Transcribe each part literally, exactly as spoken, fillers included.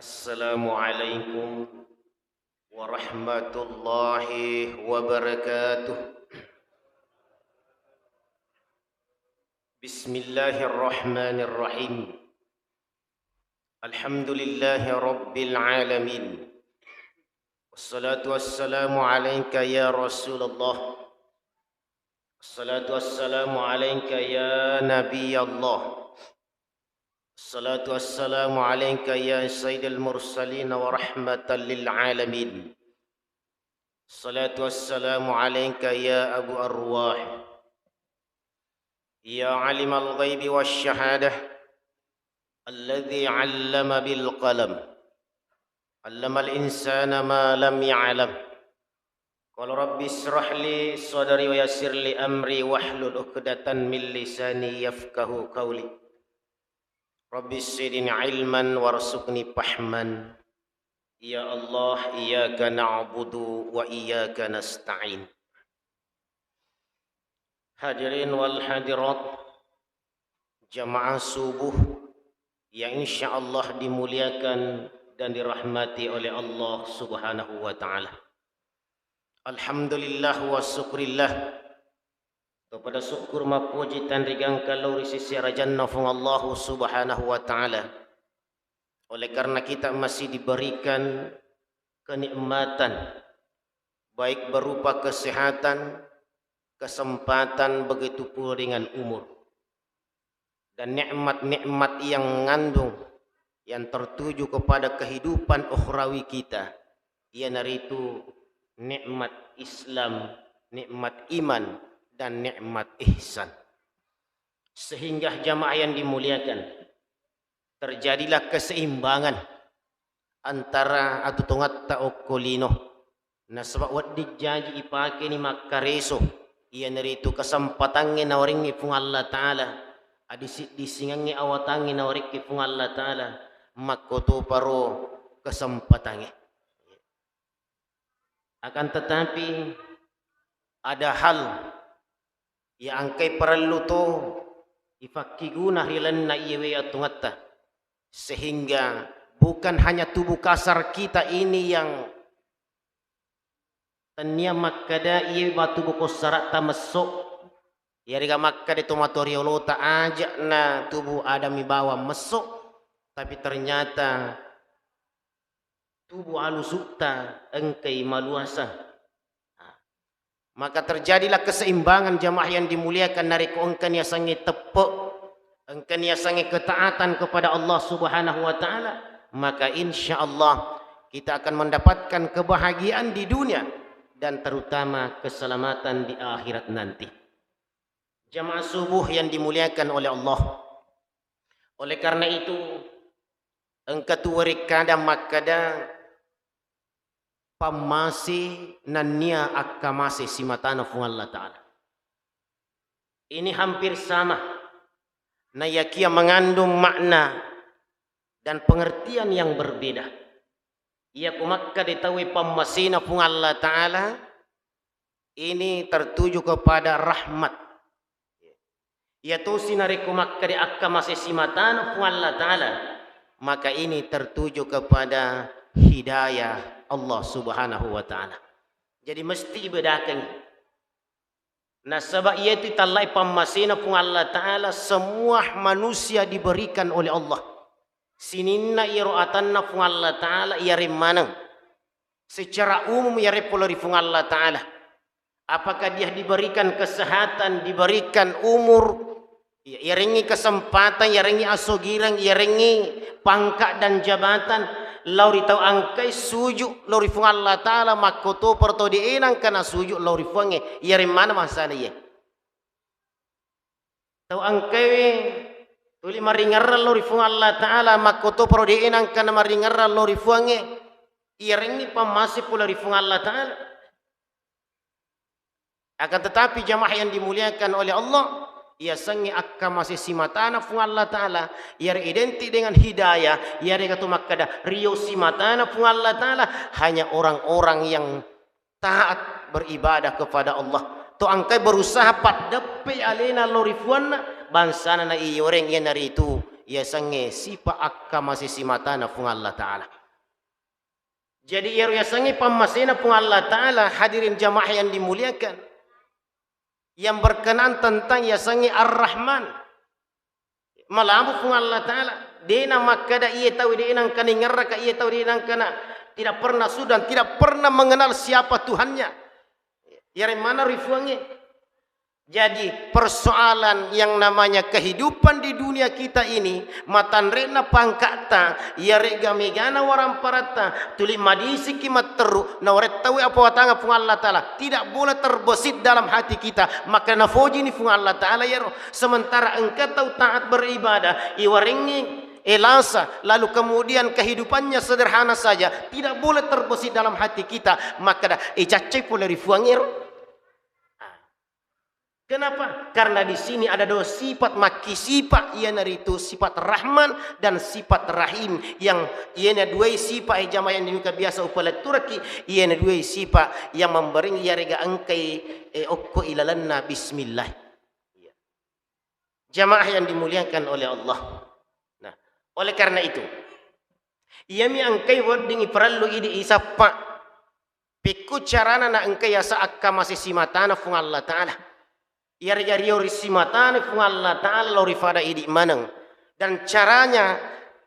Assalamualaikum warahmatullahi wabarakatuh. Bismillahirrahmanirrahim. Alhamdulillahi rabbil alamin. Wassalatu wassalamu alaika ya Rasulullah. Wassalatu wassalamu alaika ya Nabiyallah. Wassalatu wassalamu alaika ya Sayyidal Mursalin wa rahmatan lil alamin. Wassalatu wassalamu alaika ya Abu Arwah. Ya alimal ghaibi wasy syahadah. Alladzi 'allama bil qalam. 'Allamal insana ma lam ya'lam. Qala rabbi israh li sadri wa yassir li amri wahlul 'uqdatan min lisani yafqahu qawli. Rabbi zidni ilman warzuqni fahman. Ya Allah, iyyaka na'budu wa iyyaka nasta'in. Hadirin wal hadirat, jamaah subuh yang insya Allah dimuliakan dan dirahmati oleh Allah Subhanahu wa Ta'ala. Alhamdulillah wa syukrillah. Kepada syukur mapuji tanrigangka lao ri sisi arajanna Fuang Allahu Subhanahu wa Ta'ala. Oleh karena kita masih diberikan kenikmatan, baik berupa kesehatan, kesempatan, begitu pula dengan umur. Dan nikmat-nikmat yang mengandung, yang tertuju kepada kehidupan ukhrawi kita, iyanaritu nikmat Islam, nikmat iman, dan nikmat ihsan. Sehingga jamaah yang dimuliakan, terjadilah keseimbangan antara atuongatta okko lino. Nasaba wedding jaji ipakeni makkareso, iyanaritu kesempatangnge nawarengngi Fuang Allah Ta'ala, adisi-disingengnge awatangnge nawarekki Fuang Allah Ta'ala, makkotoparo kesempatangnge. Akan tetapi, ada hal yang engkai parellu to ifakkiguna ri lalenna iyewe atuongatta, sehingga bukan hanya tubuh kasar kita ini yang tennia makkeda iye batu boko saratta messo, iyarega makkeda tomatoa riolota aja'na tubuh Adam mi bawang messo, tapi ternyata tubuh alusutta engkai maluasa. Maka terjadilah keseimbangan jamaah yang dimuliakan, narekko engka niasengnge teppe, engka niasengnge ketaatan kepada Allah Subhanahu wa Ta'ala, maka insya Allah kita akan mendapatkan kebahagiaan di dunia dan terutama keselamatan di akhirat nanti. Jamaah subuh yang dimuliakan oleh Allah. Oleh karena itu, engka tu werekkada makkada, pammase nennia akkamase simatana Fuang Allah Ta'ala. Ini hampir sama, nayakia mengandung makna dan pengertian yang berbeda. Iya ku makkada tauwe pammasena Fuang Allah Ta'ala, ini tertuju kepada rahmat. Iyatosi narekko makkeda akkamase simatana Fuang Allah Ta'ala, maka ini tertuju kepada hidayah Allah Subhanahu wa Ta'ala. Jadi mesti ibedakengngi. Nasaba iyatu tallai pammasena Fuang Allah Ta'ala, semua manusia diberikan oleh Allah. Sininna iyaro atanna Fuang Allah Ta'ala iyareng maneng. Secara umum iyareng pole ri Fuang Allah Ta'ala. Apakah dia diberikan kesehatan, diberikan umur, iya, iyarengngi kesempatan, iyarengngi asogireng, iyarengngi pangkat dan jabatan, lao ri tau engkai suju lao ri Fuang Allah Ta'ala, makkotoparo tau de'e nengka nasuju lao ri Fuangnge, iyareng maneng bangsana iye. Tau engkae tuli maringerrang lao ri Fuang Allah Ta'ala, makkotoparo de'e nengka namaringerrang lao ri Fuangnge, iyarengngi pammase pole ri Fuang Allah Ta'ala. Akan tetapi jamaah yang dimuliakan oleh Allah, iyasengnge akkamase simatana Fuang Allah Ta'ala, iyare identik dengan hidayah, iyarega to makkeda rio simatana Fuang Allah Ta'ala, hanya orang-orang yang taat beribadah kepada Allah. To engkai berusaha paddeppe alena lao ri Fuanna, bangsana na iyoreng iyanaritu iyasengnge sipa akkamase simatana Fuang Allah Ta'ala. Jadi, iyaro yasengnge pammasena Puang Allah Ta'ala, hadirin jamaah yang dimuliakan, yang berkenaan tentang yasengnge Ar-Rahman. Malabu Puang Allah Ta'ala. De'na makkada iye tau de'na engkana ingerraka, iye tau de'na engkana, tidak pernah sudah, tidak pernah mengenal siapa Tuhannya. Iyareng mana rifuangnge. Jadi, persoalan yang namanya kehidupan di dunia kita ini, matanre'na pangka'ta, iyare'ga megana waramparatta, tuli madisiki matteru, nawarettauwi apa watanga Puang Allah Ta'ala, tidak boleh terbesit dalam hati kita, maka nafojini Puang Allah Ta'ala iyaro. Sementara engka tau taat beribadah, iwarengngi elasa, lalu kemudian kehidupannya sederhana saja, tidak boleh terbesit dalam hati kita, maka da, icaccai pole ri Puang ero. Kenapa? Karena di sini ada dua sifat makkisipa, iyanaritu sifat Rahman dan sifat Rahim. Yang iyana duai sifat, eh, jamaah yang dimuka biasa upaletturaki, iyana duai sifat yang memberi iyarega engkai, eh, okko ilalanna bismillah. Iya. Jamaah yang dimuliakan oleh Allah. Nah, oleh karena itu, iyami engkai wedding iparellu idi isappa. Pekko carana na engka yasa akkamase simatana Puang Allah Ta'ala. Iyarega rio ri simatana Puang Allah Ta'ala lao ri fada idi maneng. Dan caranya,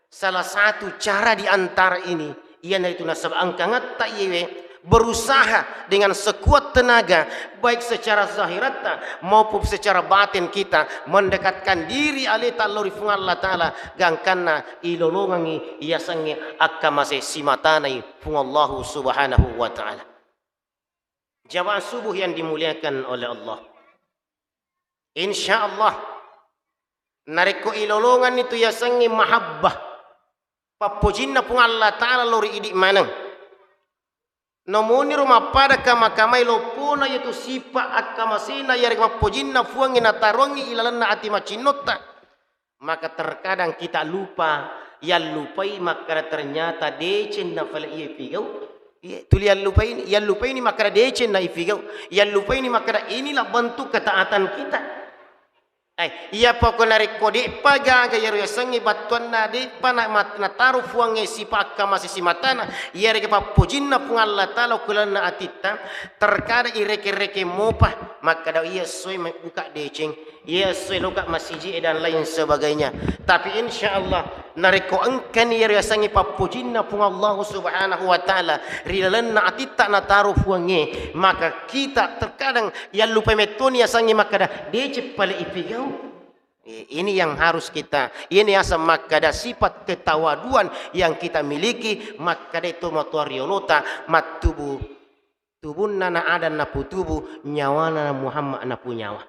salah satu cara di antara ini, iyanaritu nasaba engka ngetta iyewe berusaha dengan sekuat tenaga, baik secara zahiratta maupun secara batin kita mendekatkan diri aleta lao ri Puang Allah Ta'ala, gangkanna ilolongangngi iyasengnge akkamase simatanai Puang Allahu Subhanahu wa Ta'ala. Jamaah subuh yang dimuliakan oleh Allah. Insya Allah, narekko ilolonganni tu yasengnge mahabbah, pappojinna Puang Allah Ta'ala lao ri idi maneng. Namoniro mappada kama-kamai loppona iyatu sipa akkamasena iyarega mappojinna Puangnge nataroangngi ilalenna ati macinnotta. Maka terkadang kita lupa, yallupai makkada ternyata deceng nafale iya ipigau. Iya, tuli yallupaini, yallupaini makkada deceng na ipigau. Yallupaini makkada inilah bentuk ketaatan kita. Eh, iya poko narekko de'pa gaga iyaro yasengnge battuanna, de'pa na-, mat-, nataro Puangnge sipa akkamase simatana, iyarega pappojinna Puang Allah Ta'ala okko lalenna atitta, terkadang ireke-reke mopa, makkada iya essoe mabbuka deceng. Iya, essoe loka masiji e dan lain sebagainya. Tapi insya Allah, narekko engkani iyaro yasengnge pappojinna Puang Allahu Subhanahu wa Ta'ala ri lalenna atitta nataro Puangnge, maka kita terkadang yallupai mettoni yasengnge makkada, deceng pale ipigau. Eh, ini yang harus kita, ini asal makkada sifat ketawaduan yang kita miliki, makkada itu matoa riolota mattubu, tubunna na Adam naputubu, nyawana na Muhammad napunyawa.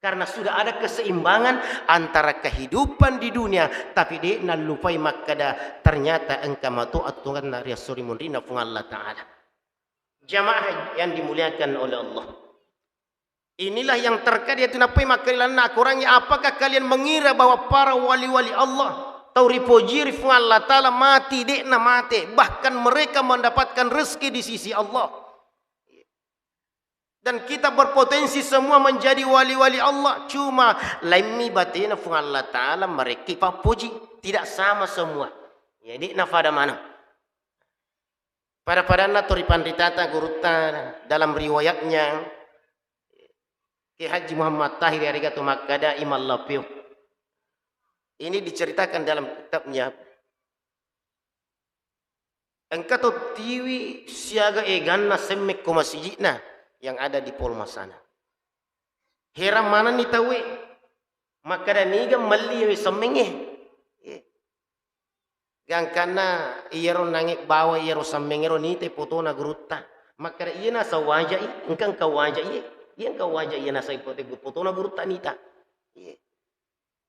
Karena sudah ada keseimbangan antara kehidupan di dunia, tapi de' nallupai makkada ternyata engka mato aturanna ri esso ri munrinna Puang Allah Ta'ala. Jamaah yang dimuliakan oleh Allah. Inilah yang terkadang itu nappai makkada ilalenna akorangnge, apakah kalian mengira bahwa para wali-wali Allah, tau ripoji ri Puang Allah Ta'ala mati, de'na mate, bahkan mereka mendapatkan rezeki di sisi Allah. Dan kita berpotensi semua menjadi wali-wali Allah, cuma laimmi batena Puang Allah Ta'ala marekki pappoji. Tidak sama semua. Jadi, nafada maneng. Pada-padanna to ripanritata gurutta dalam riwayatnya, Kiai Haji Muhammad Tahir yarega to makkada Imam Lapeo. Ini diceritakan dalam kitabnya. Engka to tiwi siaga eganna semme ko masiji'na yang ada di Polmasana. Heran manenni tauwe, makkada niga melli iyawe semmengnge. Iya. Gangkanna iyaro nange bawa iyaro semmengngero nitai fotona gurutta. Makkada iya naseng waja'i, engka engka waja'i, iya engka waja'i iya naseng foto-, fotona gurutta nita. Iya.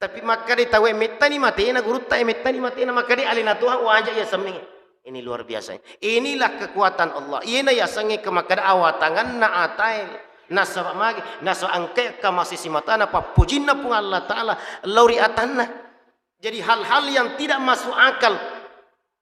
Tapi makkadai tauwe, mettani matena gurutta, eh, mettani matena, makkadai alena Tuhan waja iya semmengnge. Ini luar biasa. Inilah kekuatan Allah. Iyena yasengnge ke makkada awatanganna atae. Nasaba magi, nasaba engkai kamase simatana pappojinna Puang Allah Ta'ala lao ri atanna. Jadi hal-hal yang tidak masuk akal,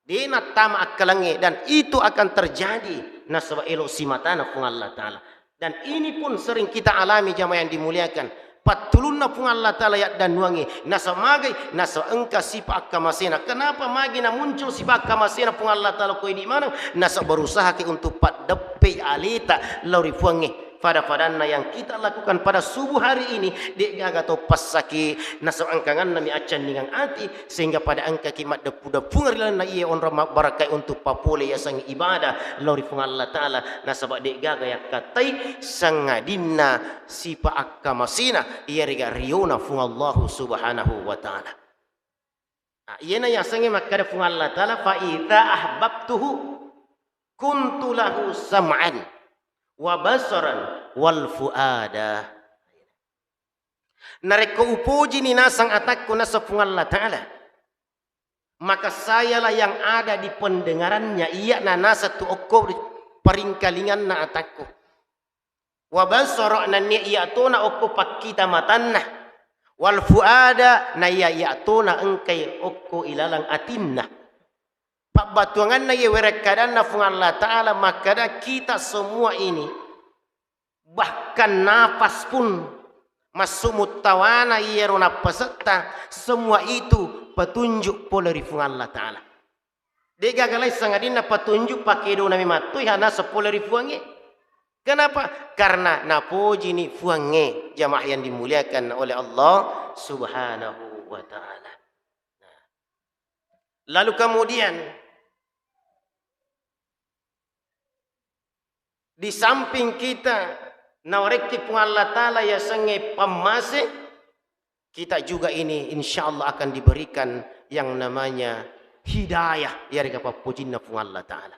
de' nattama akkalengnge, dan itu akan terjadi nasaba elo simatana Puang Allah Ta'ala. Dan ini pun sering kita alami, jamaah yang dimuliakan. pattulunna Puang Allah Ta'ala yaddannuangnge. Nasaba magai? Nasaba engka sipa akkamasena. Kenapa magi namuncul sipa akkamasena Puang Allah Ta'ala ko idi maneng? Nasaba berusahaki untuk paddeppei aleta lao ri Puangnge. Pada-padanna yang kita lakukan pada subuh hari ini, de'gaga to passaki, nasaba engkangannami accanningang ati, sehingga pada engkaki maddeppu-deppungeng ri lalenna iye onrong mabbarakkai untuk papole yasengnge ibadah lao ri Puang Allah Ta'ala, nasaba de'gaga yakkattai sangadinna sipa akkamasena, iyarega riona Puang Allahu Subhanahu wa Ta'ala. Nah, iyena yasengnge makkeda Puang Allah Ta'ala, "Fa idza ahbabtuhu kuntu lahu sam'an wa basaran wal fuada." Narekko upojini nasang atakku, naseng Puang Allah Ta'ala, maka sayalah yang ada di pendengarannya, iyana naseng tu okko paringkalinganna atakku. Wa basara, nennia iya tona okko pakkita matanna. Wal fuada, naiya iya tona engkai okko ilalang atinna. Pabbatuanganna iye werekkadanna Puang Allah Ta'ala makkeda, kita semua ini, bahkan napas pun, massu muttawana iyaro nappasetta, semua itu petunjuk pole ri Puang Allah Ta'ala. De'gaga lain sangadinna petunjuk pakedona memattu ihana sepole ri Puangnge. Kenapa? Karena napojini Puangnge, jamaah yang dimuliakan oleh Allah Subhanahu wa Ta'ala. Nah. Lalu kemudian, di samping kita nawarekki Puang Allah Ta'ala yasengnge pammase, kita juga ini insya Allah akan diberikan yang namanya hidayah, yarega pappojinna Puang Allah Ta'ala.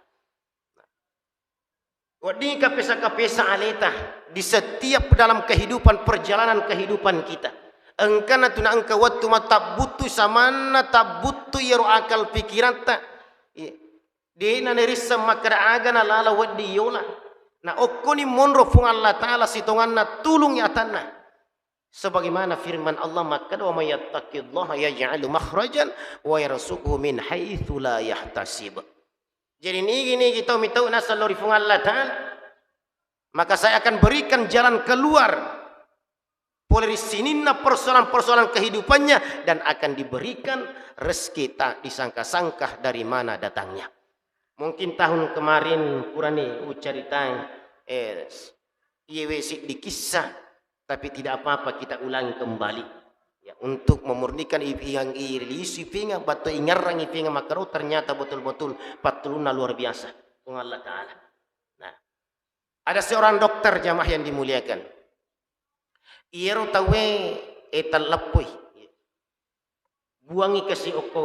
Wedding kapesa-kapesa aleta di setiap dalam kehidupan, perjalanan kehidupan kita. Engkana tu naengka wettu matabbuttui samanna, tabbuttui iyaro akal pikiratta. Iya. De'na nerisseng makkeda aga nalala wedding yola. Na okkoni monro Puang Allah Ta'ala sitonganna tulungngi atanna. Sebagaimana firman Allah makkeda, "Wa may yattaqillaha yaj'al makhrajan wa yarzuqhu min haitsu la yahtasib." Jadi nigi-nigi tau mitau naseng lao ri Puang Allah Ta'ala, maka saya akan berikan jalan keluar pole ri sininna persoalan-persoalan kehidupannya, dan akan diberikan rezeki tak disangka-sangka dari mana datangnya. Mungkin tahun kemarin purani ucaritai, eh, iyewe siddi kisah, tapi tidak apa-apa, kita ulangi kembali. Ya, untuk memurnikan ipingang irilis ipingang, batto ingerrang ipingang makkaro, ternyata betul-betul pattulunna luar biasa Puang Allah Ta'ala. Nah, ada seorang dokter, jamaah yang dimuliakan. Iyaro tauwe, eh, talleppui. Buangi kasi okko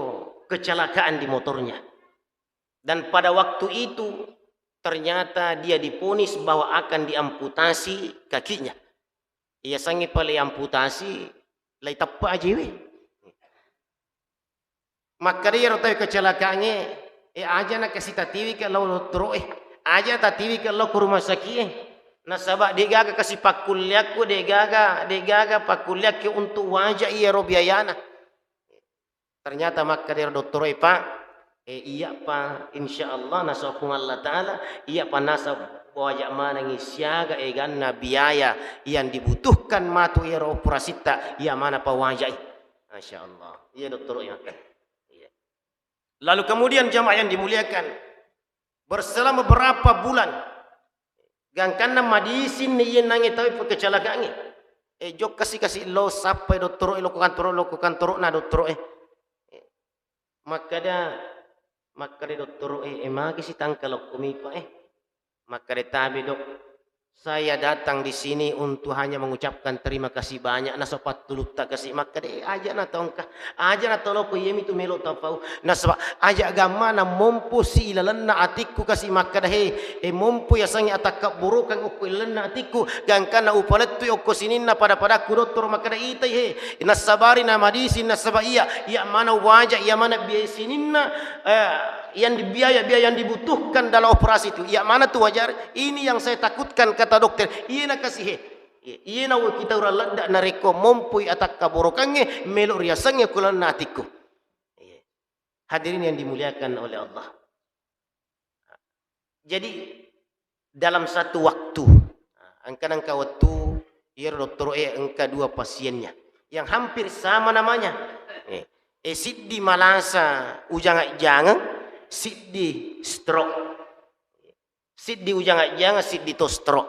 kecelakaan di motornya. Dan pada waktu itu ternyata dia diponis bahwa akan diamputasi kakinya. Iya sangi pale amputasi, lai teppa ajewe. Makkeda iyaro tau kecelakaangnge, "Eh, aja na kasi tatiwi ke lao dottoro e. Aja tatiwi ke lao ke rumah sakit e. Nasaba de'gaga kasi pakkulliakku, de'gaga, de'gaga pakkulliakke untuk waja iyaro biayana." Ternyata makkeda iyaro dottoro e, "Pak, eh, iya, Pak, insya Allah nasokung Allah Ta'ala, iya, Pak, nasab waja manengi siaga eganna biaya yang dibutuhkan matu iyaro operasitta, iya mana, Pak, wajai." Masya Allah. Iya dottoro e makkeda. Iya. Lalu kemudian jamaah yang dimuliakan, berselang beberapa bulan, gangkanna madisinni iye nange tau pekecelakaangnge. Eh, jokka si kasi lo sappai dottoro e, lo ko kantoro, lo ko kantoro na dottoro e. Eh, makkeda, makkeda dottoro e, "Eh, magi sitangka lokko mipa e?" Makkeda tabe, "Dok, saya datang di sini untuk hanya mengucapkan terima kasih banyak." Nasaba pattulutta kasi makkeda, "Eh, aja na tongka, aja na toloko, iyami tu melo tapau." Nasaba aja gammana mompo si ilalenna atikku kasi makkeda, "He, eh, mompo yasengnge atakka borokang okko ilalenna atikku, gangkanna upalettui okko sininna pada-padakku dottoro makkeda, itai he, nasabari na madising nasaba iya, iya mana waja, iya mana biaya sininna, eh, yang di-, biaya-biaya yang dibutuhkan dalam operasi itu, iya mana tu wajar, ini yang saya takutkan," kata dokter. Iyena kasi he. Iyena kita urang ledda narekko mompoi atakka borokangnge melo riasengnge kulanna atikku. Hadirin yang dimuliakan oleh Allah. Jadi, dalam satu waktu, engka nengka wettu Iyaro dottoro'e engka dua pasiennya yang hampir sama namanya. Eh, eh, siddi malasa ujangajangeng, siddi stroke. Siddi ujangajangeng, siddi to stroke.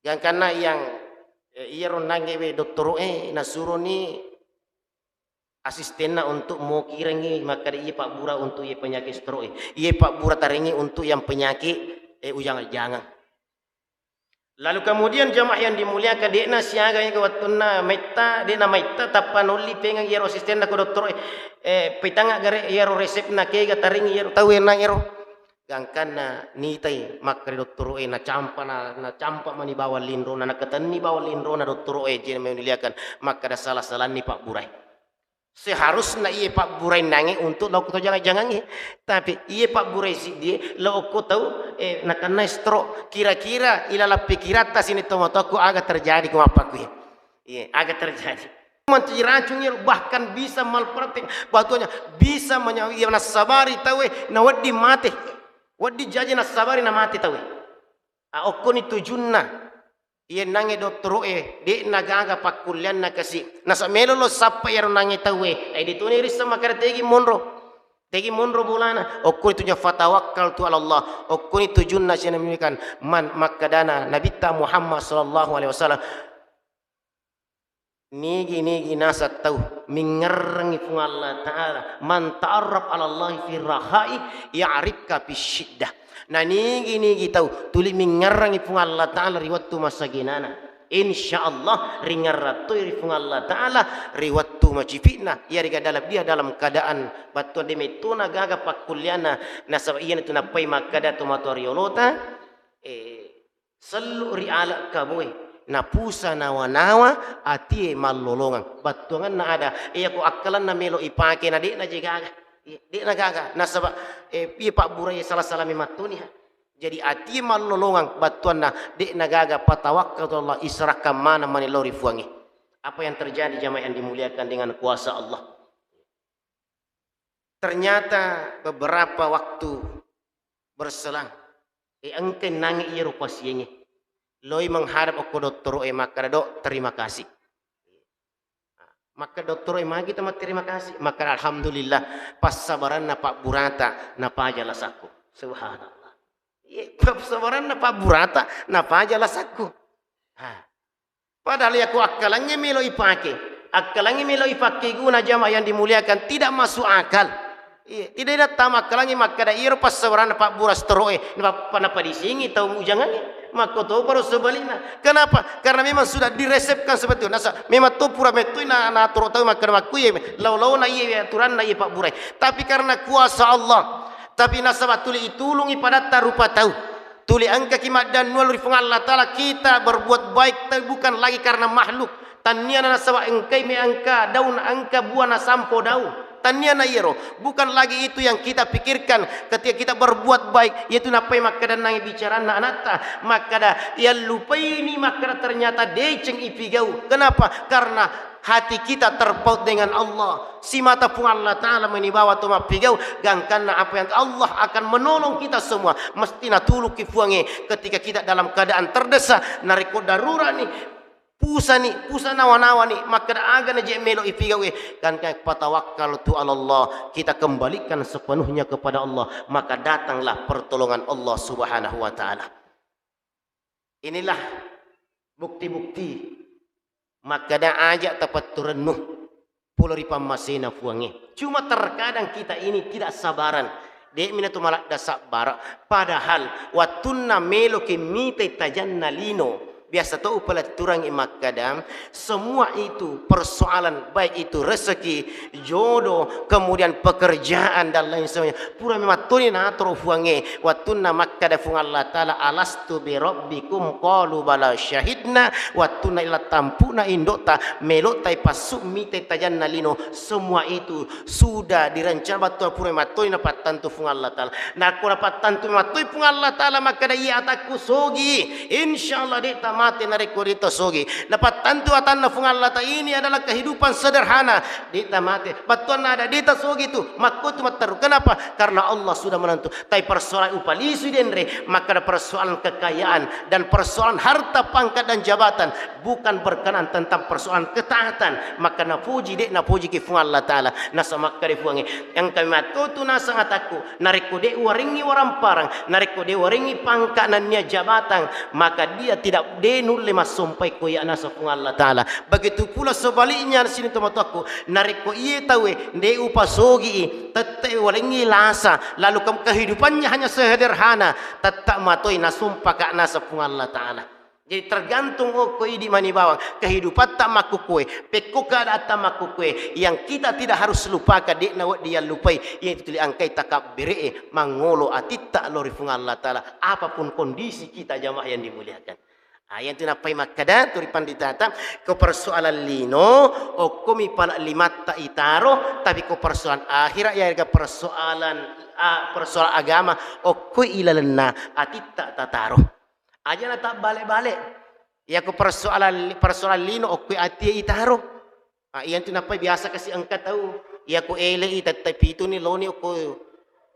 Gangkanna yang, eh, iyaro nangewe dottoro'e nasuroni asistenna untuk mokirengngi makkeda iye pabbura untuk iye penyakit stroke, iye pabbura tarengngi untuk yang penyakit, eh, ujangajangeng. Lalu kemudian jamaah yang dimuliakan, de'na siaga ega wettunna maitta, de'na maitta tappa nolli pengeng iyaro asistenna ko dottoro'e, eh, petanga gare iyaro resepna kega tarengngi iyaro tau enang ero. Gangkanna nitai makkeda dottoro'e, nacampa na, nacampa mani bawang linrona, naketenni bawang linrona dottoro'e, jena memuliakan, makkeda sala-salanni pabburae. Seharusna iye pabburae nange untuk lao ko to jangang-jangangnge. Tapi iye pabburae siddie lao ko tau, eh, nakennai stroke. Kira-kira ilalang pikiratta sining tomatoakku aga terjadi ko mappakkue? Iye, aga terjadi? Mancaji racung iyaro, bahkan bisa malpraktek. Bahtuanya bisa menya-, iya nassabari tauwe, nawedding mate. Wedding jaji nassabari namate tauwe. A, okkoni tujunna. Iye nange dottoro'e, de'na gaga pakkullianna kasi. Nasa melo lo sappa iyaro nange tauwe. Ai ditoni rissa makkeda tegi monro. Tegi monro bolana. Okkoni tujunna, fatawakkaltu ala Allah. Okkoni tujunna sina mimikan man makkedana Nabitta Muhammad sallallahu alaihi wasallam. Nigi-nigi naseng tau mingngerrangi Puang Allah Ta'ala, "Man ta'arraf 'ala Allahi fi raha'i ya'rifka fi syiddah." Na nigi-nigi tau tuli mingngerrangi Puang Allah Ta'ala ri wettu masaginana, insya Allah ringngerrang toi ri Puang Allah Ta'ala ri wettu macipi'na. Iyarega dalam dia dalam keadaan battua de mettona gaga pakkulliana, nasaba iyana tu nappai makkeda tomatoa riolota, eh, Sellu ri ale' kaboe, napusa nawa-nawa, atie mallolongang. Battuangenna ada, iyako akkalenna melo ipake na de'na je gaga. Iya, de'na gaga. Nasaba, eh, iya pabburai sala-sala memattunia. Jadi atie mallolongang battuanna de'na gaga, patawakkaltu Allah, iserakkan maneng mani lao ri Fuangnge. Apa yang terjadi jamaah yang dimuliakan dengan kuasa Allah? Ternyata beberapa waktu berselang, eh, engka nange iyaro pasiengnge. Loi menghadap okko dottoro'e makkeda, "Dok, terima kasih." Makkeda dottoro'e, "Magi to matterima kasih?" Makkeda, "Alhamdulillah, passabaranna pabburata napaja lasakku." Subhanallah. Iya, passabaranna pabburata napaja lasakku. Ha. Padahal iyako akkalengnge melo ipake, akkalengnge melo ipakkeguna, jamaah yang dimuliakan, tidak masuk akal. Iya, tidak, tidak tama akkalengnge makkeda iyaro passabaranna pabbura stroke, napa-, napadisingi tau ujangangnge. Makkotoparo sebalikna. Kenapa? Karena memang sudah diresepkan seperti itu. Nasa-, memang to pura mettoi na, natoro tau makkeda makkuye, lau-launa iye aturanna iye pabburai. Tapi karena kuasa Allah, tapi nasaba tuli itulungi padatta rupa tau. Tuli engkaki maddannuang ri Puang Allah Ta'ala, kita berbuat baik, tapi bukan lagi karena makhluk. Tannia nasaba engkai me engka daun, engka buah nasampo daun. Tannia na iyaro, bukan lagi itu yang kita pikirkan ketika kita berbuat baik, yaitu nappai makkedannangi bicaranna anatta, makkeda, "Yallupaini makkeda ternyata deceng ipigau." Kenapa? Karena hati kita terpaut dengan Allah. Simata Puang Allah Ta'ala meni bawa to mappigau, gangkanna apa yang Allah akan menolong kita semua. Mesti natulukki Fuangnge ketika kita dalam keadaan terdesak, narekko darurat ni, pusa ni, pusa nawa-nawa ni, makkeda aga na je melo ipigau e, gangkan patawakkaltu ala Allah, kita kembalikan sepenuhnya kepada Allah, maka datanglah pertolongan Allah Subhanahu wa Ta'ala. Inilah bukti-bukti makkeda aja tapettu rennu pole ri pammasena Fuangnge. Cuma terkadang kita ini tidak sabaran. De'mi natu maladda sabbara. Padahal wattunna meloki mitai tajanna lino, biasa to upaletturangi makkeda, semua itu persoalan, baik itu rezeki, jodoh, kemudian pekerjaan dan lain sebagainya. Pura memang toni natoro Fuangnge. Wattunna makkeda Fuang Allah Ta'ala, "Alastu bi rabbikum?" Qalu, "Bala, syahidna." Wattunna ila tampuna indo'ta, melo'ta ipassu mitai tajanna lino, semua itu sudah direncana battua pura mattoi napattantu Fuang Allah Ta'ala. Nakko napattantu mattoi Fuang Allah Ta'ala, makkeda, "Iya atakku sogi, insya Allah de'ta mate narekko de' tasogi. Napattantu atanna Puang Allah Ta'ala, ini adalah kehidupan sederhana. De' tamate. Battuanna ada, de' tasogi tu. Makko tu matteru. Kenapa? Karena Allah sudah menentu. Tapi persoalan upalisu denre, maka ada persoalan kekayaan dan persoalan harta, pangkat, dan jabatan. Bukan berkenaan tentang persoalan ketaatan. Maka napuji, de' napuji ki Puang Allah Ta'ala. Nasaba makkeda Puangnge, engka matto tu naseng atakku. Narekko de' warengngi waramparang, narekko de' warengngi pangka nennia jabatang, maka dia tidak, de' nulle massompai ko iya naseng Puang Allah Ta'ala. Begitu pula sebaliknya, sining tomatoakku, narekko iye tauwe de' upasogi i, tette' warengngi lasa, lalu ke-, kehidupannya hanya sederhana, tette' matoi nasompaka naseng Puang Allah Ta'ala. Jadi tergantung okko idi mani bawang kehidupatta makkukue, pekko keadaatta makkukue, yang kita tidak harus lupakan, de' nawedding yallupai, yaitu tuli engkai takabbere'e mangolo atitta lao ri Puang Allah Ta'ala, apapun kondisi kita, jamaah yang dimuliakan. Ah, yang tu nappai makkeda tu ri panditata, ko persoalan lino, okkomi pala limatta itaro, tapi ko persoalan akhirat, yarega persoalan, ah, persoalan agama, okkoi ilalenna atitta tataro. Aja' na tabbale-bale. Iyako persoalan, persoalan lino okkoi atie itaro. Ah, iyantu nappai biasa kasi engka tau. Iyako ele'i tette' pituni loni okko,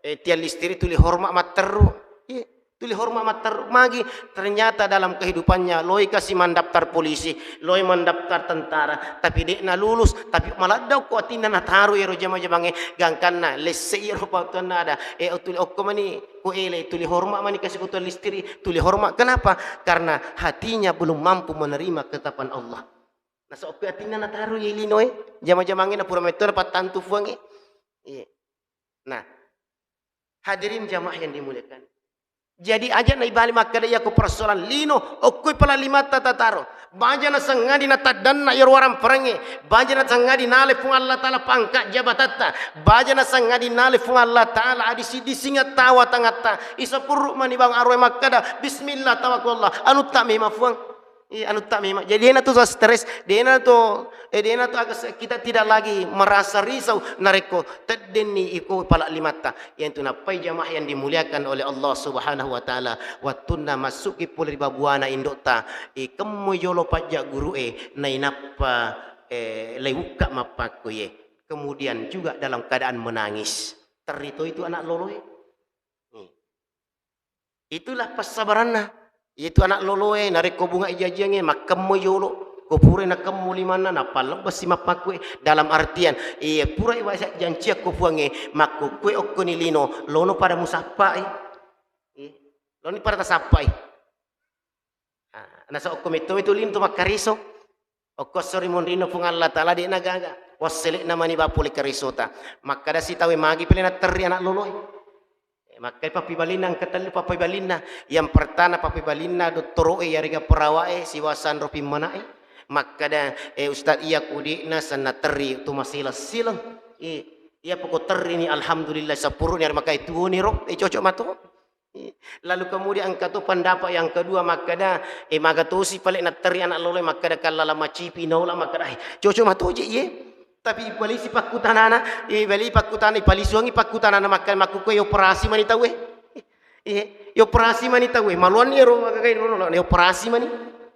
eh, tiang listrik tuli horma' matteru. Iya, tuli horma' matteru. Magi ternyata dalam kehidupannya loi kasi mandaftar polisi, loi mandaftar tentara, tapi de'na lulus, tapi maladda okko atinna nataro iyaro jama-jamangnge, gangkanna lesse iyaro pattuanna ada, eh, tuli okko mani. Ko ele tuli horma' mani kasi ko tuang listrik, tuli horma'. Kenapa? Karena hatinya belum mampu menerima ketetapan Allah. Nasokko atinna nataro ye linoe, jama-jamangnge napura metto napattantu Puangnge. Iya. Nah, hadirin jamaah yang dimuliakan. Jadi aja' na ibali makkeda iyako persoalan lino, okkoi pala limatta tataro. Baja nasengngadi nataddanna iyaro waramparengnge, baja nasengngadi nale Puang Allah Ta'ala pangka' jabatatta, baja nasengngadi nale Puang Allah Ta'ala adisi-disingeng tawa tangatta, isapurru' mani bawang aroe makkeda, "Bismillah, tawakkalullah," anutta memang Puang. Iya, anutta memang. Jadi, de'na tu stres, de'na tu, eh, de'na tu aga se-, kita tidak lagi merasa risau narekko teddenni iko pala limatta. Iyantu nappai jamaah yang dimuliakan oleh Allah Subhanahu wa Ta'ala, wattunna massuki pole ri babuana indo'ta, ikemmo jolo pajja guru'e, nainappa, eh, lewukka mappakkoye. Kemudian juga dalam keadaan menangis. Terri toi tu anak loloe. Hmm. Itulah passabaranna. Itu anak loloe, narekko bunga ijajiangnge, makkemmo jolo. Ko pura nakemmo limanna, nappa lebbessi mappakkue. Dalam artian, iya, pura iwasa janciakko Puangnge, makkukkue okkoni lino, lono pada musappai. Iya. Loni pada tasappai. Ah, nasa okko metto itu lino tu makkareso. Okko esso ri monrinna Puang Allah Ta'ala de'na gaga. Wassele'na mani ba pole karesota. Makkeda sitawe magi pele natterri anak loloe. Eh, makkai pappibalinna engka tellu pappibalinna. Yang pertama pappibalinna dottoro'e yarega perawa'e sibawa sanro pimmana'e. Makkeda, eh, Ustaz, iya kudi'na senna terri tu masileng-sileng. Eh, iya poko terri ni, alhamdulillah, sapuruni ari makai tuoni ro. Eh, cocok mato. Lalu kemudian engka to pendapat yang kedua makkeda, eh, maga tosi pale natterri anak loloe makkeda kallala macipi naola makkeda, eh, cocok matoje iye. Tapi ipalisi pakkutanana, eh, bali pakkutana, ipalisuangi pakkutanana makkeda makkukue operasi mani tauwe. Iya, operasi mani tauwe. Maluanni ero magagai rono, operasi mani.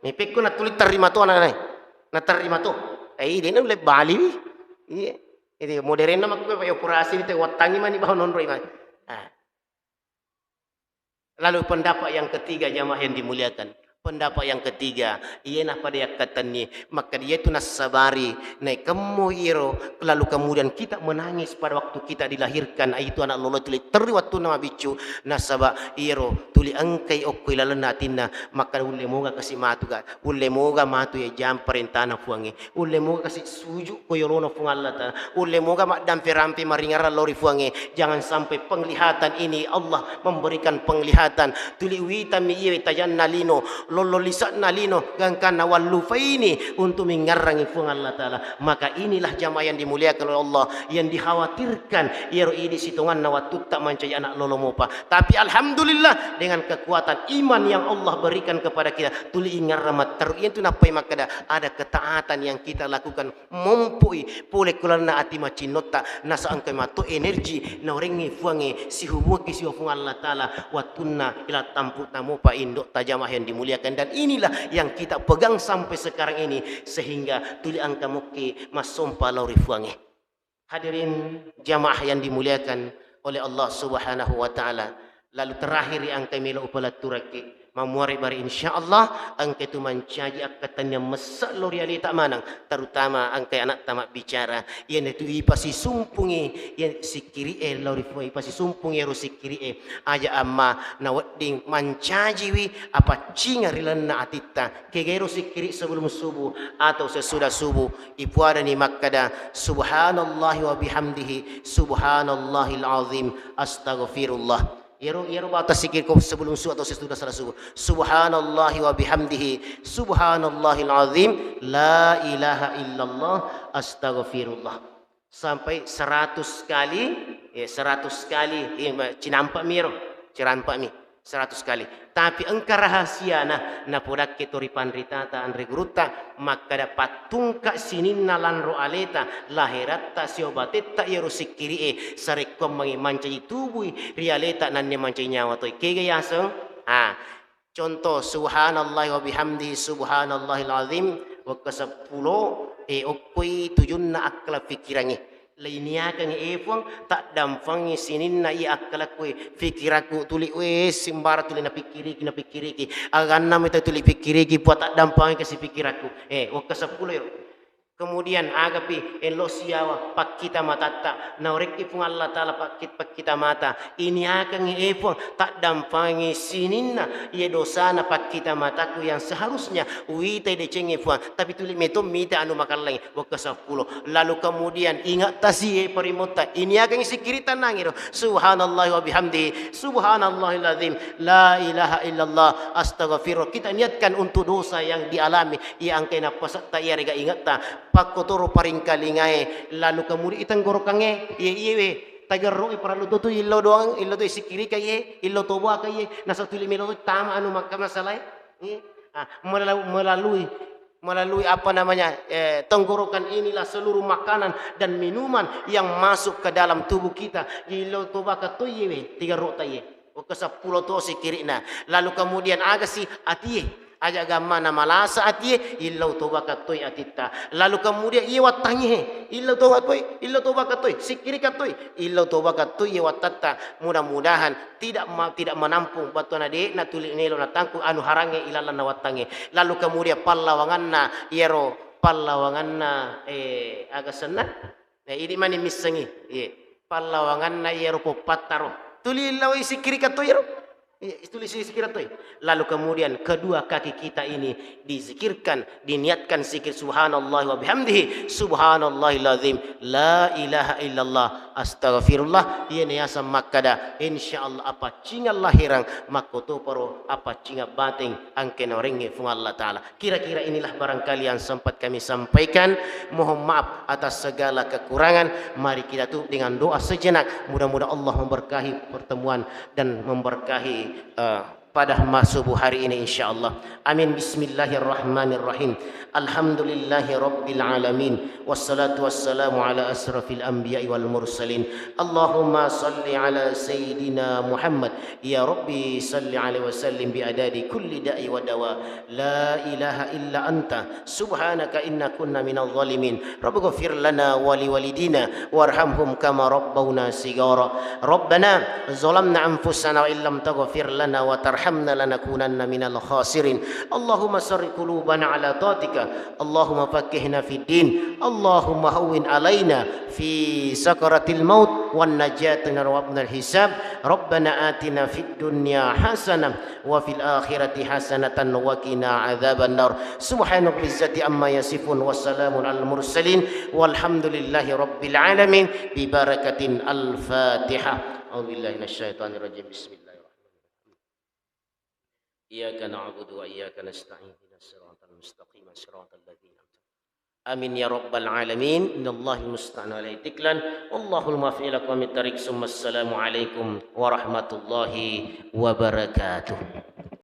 Mepekko natuli terri mato anakna. Naterri mato. Eh, dena ulle baliwi. Iya. Jadi modernna makkukue operasi ni tauwe wattangi mani bawa nonroi mani. Ah. Lalu pendapat yang ketiga, jamaah yang dimuliakan. Pendapat yang ketiga, iyena pada yakkatenni, maka dia itu nassabari, naikemmo iro, lalu kemudian kita menangis pada waktu kita dilahirkan, itu anak lolo itu terri wattunna mabiccu, nasaba iro tuli engkai okko ilalenna atinna, maka ulle moga kasi matu ga, ulle moga matu ya jam perintahna Puangnge. Ulle moga kasi suju ko yolona Puang Allah Ta'ala. Ulle moga maddampe-rampe maringarang lao ri Puangnge. Jangan sampai penglihatan ini Allah memberikan penglihatan. Tuli witami iye tajanna lino, lollo lise'na lino, gangkanna wallupaini untuk mengarangi Puang Allah Ta'ala. Maka inilah jamaah yang dimuliakan oleh Allah, yang dikhawatirkan iyaro idi sitonganna wattutta mancaji anak lolo mopa. Tapi alhamdulillah, dengan kekuatan iman yang Allah berikan kepada kita, tuli ingarang matteru. Iyantu nappai makkeda, ada ketaatan yang kita lakukan, mompoi pole kulanna ati macinnotta, nasa engka mato energi naorengngi Puangnge, sihubungki siwa Puang Allah Ta'ala, wattunna ila tampu'na mopa indo'ta, jamaah yang dimuliakan Dan, dan inilah yang kita pegang sampai sekarang ini, sehingga tuli engka mukki massompa lao ri Fuangnge. Hadirin jamaah yang dimuliakan oleh Allah Subhanahu wa Ta'ala, lalu terakhir yang engka melo upaletturekki, mamuare bare, insya Allah engka tu mancaji akkatenniang messe lao ri aleta maneng, terutama engka anakta mabbicara, iyanatu ipasisumpungi iya sikkiri'e lao ri Fuang, ipasisumpungi ero sikkiri'e. Aja amma nawedding mancajiwi apaccingeng ri lalenna atitta. Kegairo sikkiri sebelum subuh atau sesudah subuh, ipuadani makkada, "Subhanallahi wa bihamdihi, subhanallahil azim, astaghfirullah." Iyaro, iyaro bata sikkiri ko sebelum subuh atau sesudah salat subuh. "Subhanallahi wa bihamdihi, subhanallahil azim, la ilaha illallah, astaghfirullah." Sampai seratus kali, ya, seratus kali, ya, ma-, cinampa mi ro, cinampa mi seratus kali. Tapi engka rahasiana, napodakke to ri panritata, anre gurutta, makkada, pattungka sininna lanro aleta, laheratta, sibawa batetta iyaro sikkiri'e, sarekkuammengngi mancaji tubui ri aleta, nanne mancaji nyawa toi. Kega yaseng? Ah, Contoh, subhanallahi wa bihamdihi, subhanallahil azim, wekka seppulo, e, okkoi tujunna akkala pikirangnge. Lainiakengngi, e Puang, taddampangngi sininna iya akkalakku, e, pikirakku tuli, we, simbara tuli napikkiriki, napikkiriki. Aganna mita tuli pikkiriki, Puang, taddampangngi kasi pikirakku. E, wekka seppulo ero. Kemudian agapi ello siawa pakkita matatta, naorekki Puang Allah Ta'ala pakki-, pakkita mata, iniakengngi, e Puang, taddampangi sininna iye dosana pakkita mataku yang seharusnya uwitai decengnge Puang, tapi tuli metong mita anu makallengnge, wekka seppulo. Lalu kemudian ingat tasi, e, parimotta, iniakengngi sikkiri tannangiro, subhanallah wa bihamdi, subhanallahil azim, la ilaha illallah, astagfirullah. Kita niatkan untuk dosa yang dialami, iya engkai nappasetta, iyarega ingetta, pakkotoro paringkalingae, lalu kemudian itenggorokangnge, iye, iyewe, tagerro'e parellu to tu illo doang, illo to sikkirika iye, illo tobaka iye, nasaba tuli melo tama anu makka masalae. Iye. Ah, melalu-, melalui, melalui apa namanya, eh, tenggorokan inilah seluruh makanan dan minuman yang masuk ke dalam tubuh kita. Illo tobaka to iyewe, tigerro'ta iye. Wekka seppulo to sikkiri'na. Lalu kemudian agasi atie. Aja gammana malasa atie, illau tobaka toi atitta. Lalu kemudian iye wattangnge, illau toba toi, illau tobaka toi, sikkirika toi, illau tobaka toi iye wattatta. Mudah-mudahan tidak ma-, tidak menampung battuanna, de'na tuli melo natangkung anu harangnge ilalenna wattangnge. Lalu kemudian pallawanganna, iyaro pallawanganna, eh, aga senna? Nah, idi mani missengi, iye. Pallawanganna iyaro poppattaro. Tuli illawai sikkirika toi ro. Iye, tuli sikkirika toi. Lalu kemudian kedua kaki kita ini dizikirkan, diniatkan zikir subhanallah wa bihamdihi, subhanallahil azim, la ilaha illallah, astagfirullah. Iyana yaseng makkada, insyaallah apaccingeng lahireng, makkotoparo apaccingeng bateng, engka naorengnge Puang Allah Ta'ala. Kira-kira inilah barangkali yang sempat kami sampaikan. Mohon maaf atas segala kekurangan. Mari kita tutup dengan doa sejenak. Mudah-mudahan Allah memberkahi pertemuan dan memberkahi, eh, pada ma-, subuh hari ini, insyaallah. Amin. Bismillahirrahmanirrahim. Alhamdulillahi rabbil alamin. Wassalatu wassalamu ala asrafil anbiya'i wal mursalin. Allahumma salli ala sayyidina Muhammad. Ya Rabbi, salli alaihi wasallim bi adadi kulli da'i wa dawa. La ilaha illa anta, subhanaka inna kunna minal zalimin. Rabbighfir lana wa li walidina warhamhum kama rabbawna sigara. Rabbana zalamna anfusana wa illam taghfir lana wa tarhamna lanakunanna minal khasirin. Allahumma sarrif qulubana ala taatika. Allahumma faqqihna fid din. Allahumma hawwin alaina fi sakaratil maut wan najata minal hisab. Rabbana atina fid dunya hasanah wa fil akhirati hasanatan wa qina adzabannar. Subhana rabbika rabbil izzati amma yasifun wa salamun alal mursalin walhamdulillahi rabbil alamin bi barakatil Fatihah. A'udzu billahi minasy syaithanir rajim. Bismillahirrahmanirrahim. Iyyaka na'budu wa iyyaka nasta'in. Ihdinas siratal mustaqim, siratal ladzina an'amta Amin ya rabbal alamin. Innallaha musta'an alaihi tiklan. Wallahul muwaffiq ila aqwamit thariq. Summa assalamu alaikum warahmatullahi wabarakatuh.